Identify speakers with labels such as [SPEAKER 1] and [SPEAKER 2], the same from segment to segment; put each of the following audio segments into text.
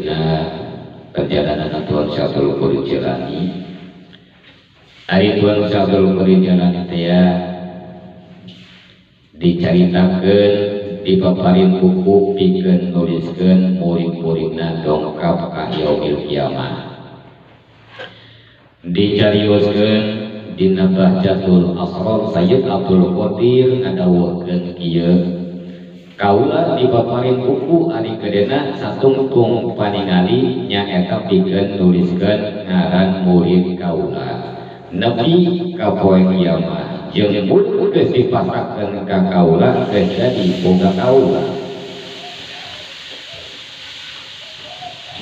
[SPEAKER 1] Ayeuna perjalanan Tuan Syekh Abdul Qadir Jailani. Ari Tuan Syekh Abdul Qadir Jailani teh ya dicaritakeun dipaparin buku pikeun nuliskeun murid-muridna dongkap ka yaumil kiamah. Dicarioskeun dina Bahjatul Asrar Sayyid Abdul Qadir ngadawuhkeun kieu, kaula dipaparin buku ari gedena satungtung paningali nyaeta pikeun nuliskeun ngaran murid kaula nepi ka poe kiamah, jeung murid geus dipasrahkeun ka kaula geus jadi boga kaula.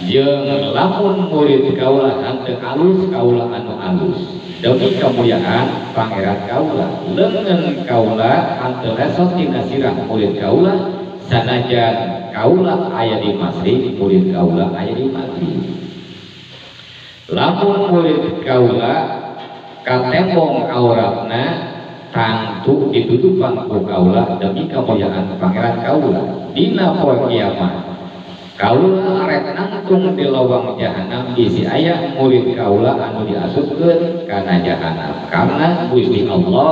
[SPEAKER 1] Jeung lamun murid kaula henteu alus, kaula anu alus demi kemuliaan pangeran kaula. Leungeun kaula henteu lesot tina sirah murid kaula, sanajan kaula aya di masyrik, murid kaula aya di maghrib. Lamun murid kaula katembong auratna tangtu ditutupan ku kaula demi kemuliaan pangeran kaula. Dina poe kiamat kaula arek nangtung di lawang jahanam bisi aya murid kaula anu diasupkeun kana jahanam, karena Gusti Allah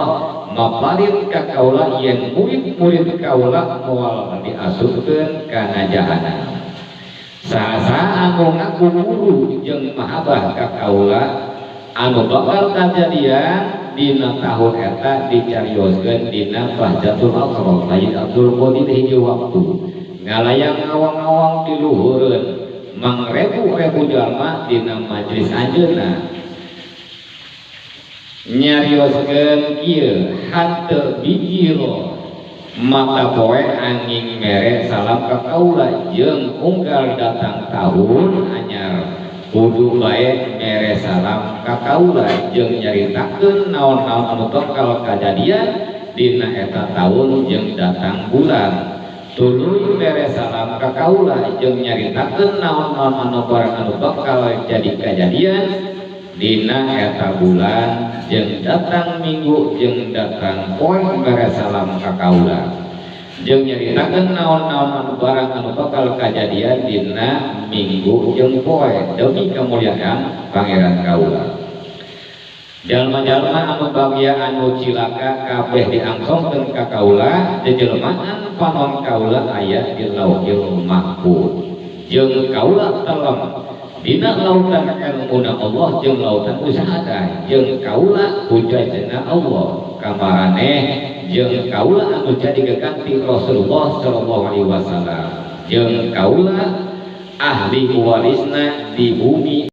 [SPEAKER 1] maparin ka kaula yen murid-murid kaula moal diasupkeun kana jahanam. Saha-saha anu ngaku guru jeung mahabbah ka kaula anu bakal kajadian dina tahun eta dicarioskeun dina Bahjatul Asrar Sayyid Abdul Qadir hiji waktu ngalayang ngawang-ngawang di luhureun mangrebu-rebu jalma dina majelis anjeunna nyarioskeun kieu, hanteu bijil mata poe angin mere salam ka kaula jeung unggal datang tahun anyar kudu bae mere salam ka kaula jeung nyaritakeun naon-naon anu bakal kajadian dina eta taun jeung datang bulan. Tuluy mere salam ka kaula jeung nyaritakeun naon-naon anu barang anu bakal jadi kajadian dina eta bulan jeung datang minggu jeung datang poe mere salam ka kaula jeung nyaritakeun naon-naon anu barang anu bakal kajadian dina minggu jeung poe demi kemuliaan pangeran kaula. Jalma-jalma anu bagya anu cilaka kabeh diangsongkeun ka kaula, jejelmaan panon kaula aya di Lauhil Mahfuz jeung kaula telem dina lautan ilmuna Allah jeung lautan usaha jeung kaula hujajna Allah kamaraneh jeung kaula anu jadi geganti Rasulullah sallallahu alaihi wasallam jeung kaula ahli warisna di bumi.